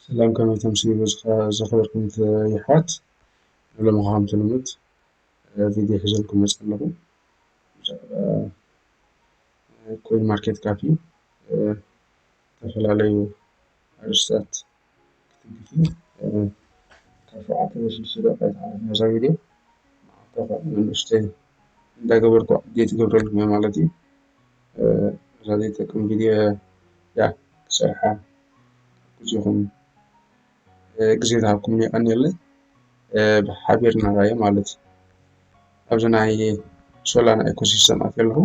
ሰላም፣ ከመይ ተምስዩ ዝኸበርኩም የሕዋት? ንሎሚ ከምቲ ልሙድ ቪድዮ ሒዘልኩም መፅእ ኣለኹ። ብዛዕባ ኮይን ማርኬት ካፕ እዩ። ዝተፈላለዩ ኣርእስታት ክትንክፍ እዩ። ካብ ሸውዓተ ወይ ሽዱሽተ ደቂቃ ይተሓለፍና እዛ ቪድዮ። ንኣኹም ንእሽተይ እንዳገበርኩ ኣፕዴት ይገብረልኩም እየ ማለት እዩ። እዛ ዘይጠቅም ቪድዮ እያ ክሰርሓ ግዜኹም ግዜ ዝሃብኩምኒ የቐንየለይ። ብሓቢርና ራዮ ማለት እዩ። ኣብዚ ናይ ሶላና ኢኮሲስተም ኣትየ ኣለኹ።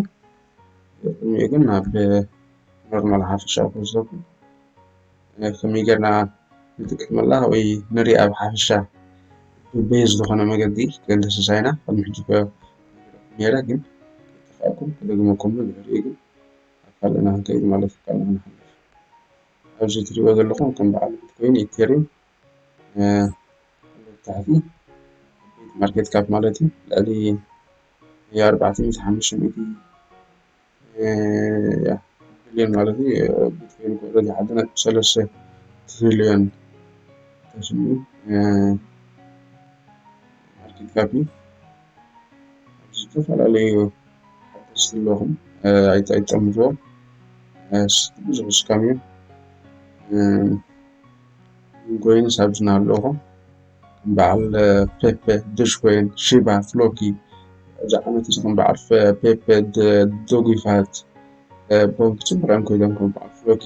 ቅድሚኡ ግን ናብ ኖርማል ሓፈሻዊ ክወስደኩም። ከመይ ጌርና ንጥቀመላ ወይ ንሪኣ ኣብ ሓፈሻ ብቤዝ ዝኾነ መገዲ ክንደስሳ ኢና። ቅድሚ ሕጂ እኮ ነይረ ግን ከይጠፋእኩም ክደግመኩም ድሕሪኡ ግን ኣብ ካልእና ክንከይድ ማለት እዩ። ካልእና ክንሓልፍ ኣብዚ ትሪእዎ ዘለኹም ከም በዓል ቢትኮይን፣ ኢቴሪየም ታሕቲ ማርኬት ካፕ ማለት እዩ ልዕሊ ኣርባዕተ ሚእቲ ሓሙሽተ ሚእቲ ቢልዮን ማለት እዩ። ቢትኮይን ኦልሬዲ ሓደ ነጥቢ ሰለስተ ትሪልዮን ተስምዩ ማርኬት ካፕ እዩ። ኣብዚ ዝተፈላለዩ ሓደስቲ ኣለኹም ኣይጠምዝዎም ብዙሕ ስካም እዩ። ኮይንስ ኣብዚ ኣለኹም ከም በዓል ፔፔ፣ ዶጅኮይን፣ ሺባ፣ ፍሎኪ ኣብዚ ዓመት እዚ ከም በዓል ፔፔ፣ ዶጊፋት፣ ቦንክ ፅቡቅ እዮም ኮይዶም ከም በዓል ፍሎኪ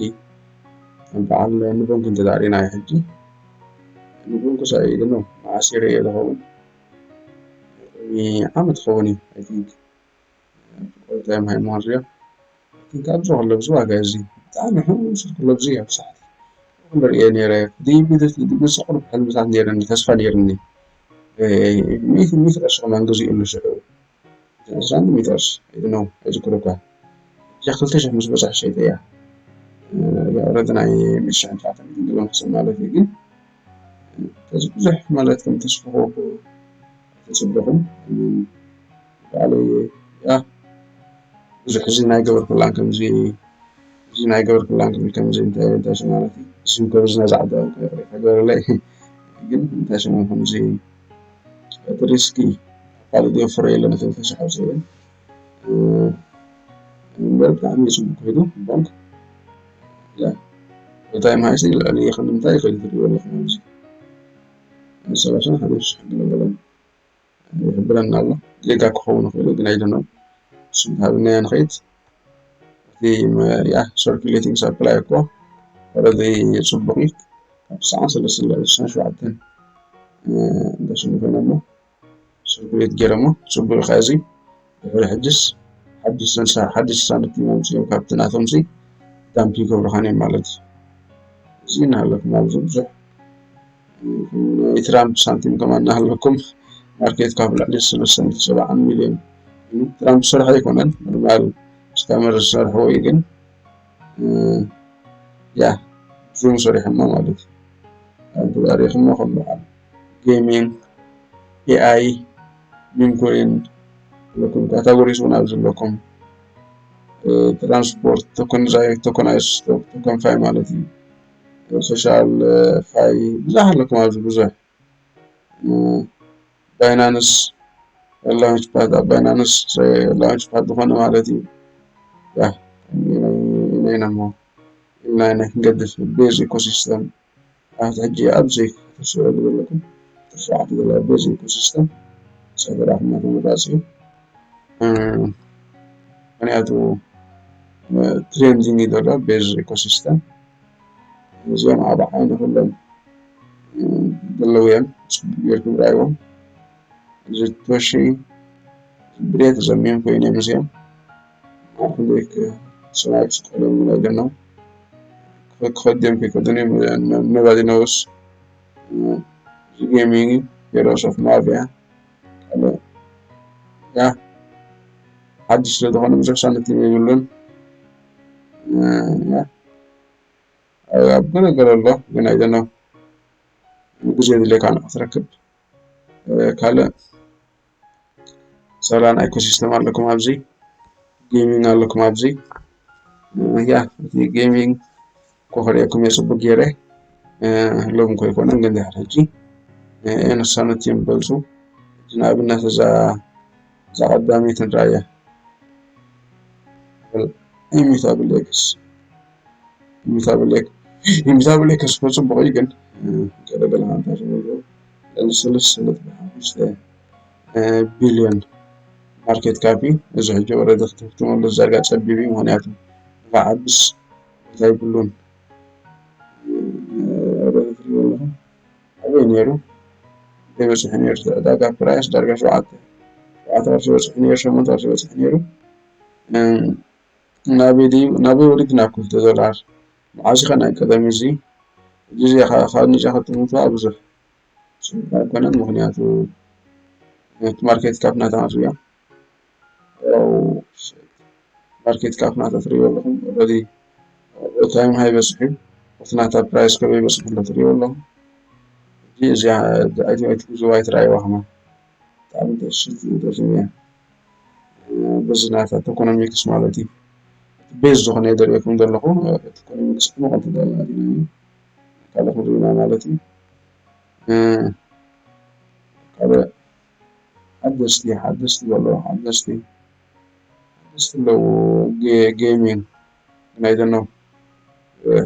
በዓል ንቦንክ እንተዳሪና እዩ ሕጂ ንቦንክ ሳይ ኢሉ መዓስ ይረየ ዝኸውን ዓመት ክኸውን እዩ። I think all time high መዋዝዮ I think ኣብዚ ከሎ ኣብዚ ዋጋ እዚ ብጣዕሚ ሕሱር ከሎ ኣብዚ ኣብ ሳሕቲ ንሪኦ ነይረ። ብሰቑር ሕልምታት ነይረኒ፣ ተስፋ ነይርኒ። ሚእቲ ሚእቲ ቅርሺ ከማን ገዚኡሉ ሽዑ ዕስራን ሚእቲ ቅርሺ ኣይዝነው ኣይዝክር እኳ እያ ክልተ ሽሕ ምስ በፅሐ ሸይጠያ። ረዲ ናይ ሚእቲ ሽሕን ትሽዓተ ሚእትን ገለ መክሰብ ማለት እዩ። ግን ከዚ ብዙሕ ማለት ከም ተስፍኹ ተፅብኹም ባዕለይ ያ ብዙሕ እዚ ናይ ገበርኩላን ከምዚ እዚ ናይ ገበርኩላን ክብል ከምዚ እንታይ እንታይ ሽም ማለት እዩ። እሱም ከብዝና ዛዕባ ገበረለይ ግን እንታይ ሽም ከምዚ እቲ ሪስኪ ካልእ ዲዮ ፍረ የለን ክልተ ሽሕ ኣውፅእን እምበር ብጣዕሚ እዩ ፅቡቅ ኮይኑ ባንክ እንታይ ማይሲ ልዕሊ ክንምታይ ይኽእል ትሪእዎ ኣለኹም ኣብዚ ሰላሳ ሓደ ሽሕ ገለ ገለ ይሕብረና ኣሎ። ጌጋ ክኸውን ይኽእል እዩ፣ ግን ኣይደኖ እሱ ሃብናዮ ንኸይድ እቲ ያ ሰርኩሌቲንግ ሳፕላይ እኮ ኦረዲ ፅቡቅ እዩ። ካብ ሰዓን ሰለስተ ልዕሊ ስሳን ሸውዓተን እንደሽሙ ኮይኖሞ ሰርኩሌት ገይሮሞ ፅቡቅ እዩ። ከዚ ድሕሪ ሕጅስ ሓድሽ ሳንቲም ኣምፅኦም ካብቲ ናቶም ሲ ዳምፕ ይገብሩኻን እዮም ማለት እዩ። እዚ እናሃለኩም ኣብዚ ብዙሕ ናይ ትራምፕ ሳንቲም ከማን እናሃለኩም ማርኬት ካፕ ልዕሊ ሰለስተ ሚእቲ ሰብዓን ሚልዮን እዩ። ትራምፕ ዝሰርሖ ኣይኮነን፣ ኖርማል ስካመር ዝሰርሕዎ እዩ። ግን ያ ብዙም ሰሪሖሞ ማለት እዩ። ተዛሪኹሞ ከም በዓል ጌሚንግ፣ ኤኣይ፣ ሚምኮይን ኣለኩም፣ ካታጎሪስ እውን ኣብዚ ኣለኩም። ትራንስፖርት፣ ቶኮናይዝ፣ ቶኮንፋይ ማለት እዩ። ሶሻል ፋይ ብዙሕ ኣለኩም ኣብዚ ብዙሕ ባይናንስ ላውንች ፓድ ኣብ ባይናንስ ላውንች ፓድ ዝኾነ ማለት እዩ። ያ ኢናይናሞ ኢልና ኢና ክንገድፍ ቤዝ ኢኮሲስተም ኣብቲ ሕጂ ኣብዚ ክትስዕሉ ዘለኩም ትሽዓተ ዘሎ ቤዝ ኢኮሲስተም ሰፈራ ክና ተመራፂ እዩ። ምክንያቱ ትሬንዲንግ እዩ ዘሎ ቤዝ ኢኮሲስተም እዚኦም ኣብ ዓይኒ ኩሎም ዘለዉ እዮም። ፅቡቅ ጌርኩም ርኣይዎም። እዚ ቶሺ ብሬት ዘሚዮም ኮይኖም እዚኦም ኣብ ክንደይ ሰማይ ክስቀሎም ግን ኣይደኖም ክኸድዮም ከይከዱን እዮም። ነባዲ ነውስ ጌሚንግ ሄሮስ ኦፍ ማቪያ ካልእ ያ ሓድሽ ስለ ዝኾነ ብዙሕ ሳንቲም የብሉን። ኣብ ገለ ገለ ኣሎ ግን ኣይደኖ ግዜ የድልየካ ንክትረክብ ካልእ ሰላን ኢኮሲስተም ኣለኩም ኣብዚ ጌሚንግ ኣለኩም ኣብዚ ያ እቲ ጌሚንግ ኮ ክርእየኩም እየ ፅቡቅ ገይረ ሎም ከይኮነን ግን ድሕር ሕጂ ኤኖሳኖት እዮም በልሱ። ሕጂ ንኣብነት እዛ እዛ ቀዳመይቲ ንረኣያ ኢሚታብል ኤክስ ኢሚታብል ኤክስ ኢሚታብል ኤክስ እኮ ጽቡቕ እዩ ግን ገለገለ ሃንታ ዝብሉ ልዕሊ ሰለስተ ነጥቢ ሓሙሽተ ቢልዮን ማርኬት ካፕ እዩ። እዚ ሕጂ ወረደ ክትህፍትመሉ ዘርጋ ጸቢብ እዩ። ምክንያቱ ንክዓብስ ቦታ ይብሉን ወረደ ትሪኦ ኣለኹም ኣበይ ነይሩ ዘይበፅሑ ነይሩ ዕዳጋ ፕራይስ ዳርጋ ሸውዓተ ሸውዓተ ቅርሺ በፅሑ ነይሩ ሸሞንተ ቅርሺ በፅሑ ነይሩ። ናበይ ድዩ ናበይ ወሪድና ክልተ ዶላር መዓዝ ኸ ናይ ቀደም እዚ እዚ ካብ ንዛ ክትምቱ ብዙሕ ኣይኮነን። ምክንያቱ እቲ ማርኬት ካፕ ናታ ንሪኦ ማርኬት ካፕ ናታ ትሪእዎ ኣለኹም። ኦልሬዲ ታይም ሃይ በፅሑ እቲ ናታ ፕራይስ ከበይ በፅሑ ኣሎ ትሪእዎ ኣለኹም። እዚ እዚኣ ኣይትጉዝዋ ኣይትረኣይዋ ከማ ብጣዕሚ ደስ ደስ እያ። በዚ ናታ ኢኮኖሚክስ ማለት እዩ። ቤዝ ዝኾነ የደርእየኩም ዘለኹ ኢኮኖሚክስ ሕሙቕ እንተደለና ካልእ ክንሪና ማለት እዩ። ካልእ ሓደስቲ ሓደስቲ ዘለዉ ሓደስቲ ሓደስቲ ኣለዉ ጌሚንግ ናይ ደኖ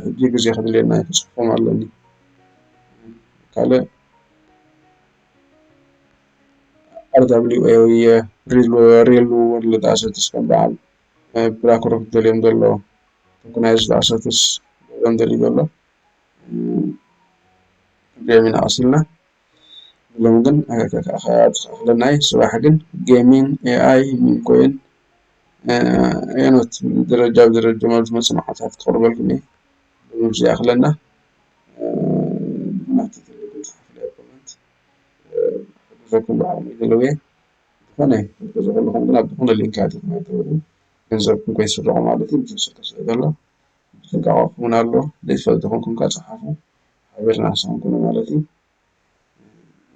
ሕጂ ግዜ ክድልየና ክፅሕፎም ኣለኒ። ካልእ R W A ሪል ወርልድ ኣሰትስ ከም በዓል ብላክሮክ ደልዮም ዘሎ ቶክናይዝድ ኣሰትስ ደልዮም ደልዩ ዘሎ ጌም ኢና ቀሲልና ብሎም ግን ክኣኽለናይ ስራሕ ግን ጌሚን ኤኣይ ሚንኮይን ኤኖት ደረጃ ብደረጃ ማለት መፅናዕታት ክቕርበልኩም እየ። ብዚ ይኣኽለና ናቲ ዘለኩም ሓፍለ ኮመንት ክሕግዘኩም ብዓቕሚ ዘለውየ ዝኾነ ዝኽእልኹም ግን ኣብ ዝኾነ ሊንክ ኣቲኹም ኣይተውሩ ገንዘብኩም ከይስረቑ ማለት እዩ። ብዙሕ ስልኪ ስለ ዘሎ ብጥንቃቐ ክኸውን ኣሎ። ዘይትፈልጡ ኮንኩም ከዓ ጸሓፉ ሓቢርና ክሳንኩኑ ማለት እዩ።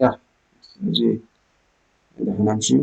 ያ እዚ ደሕና ምሽዩ።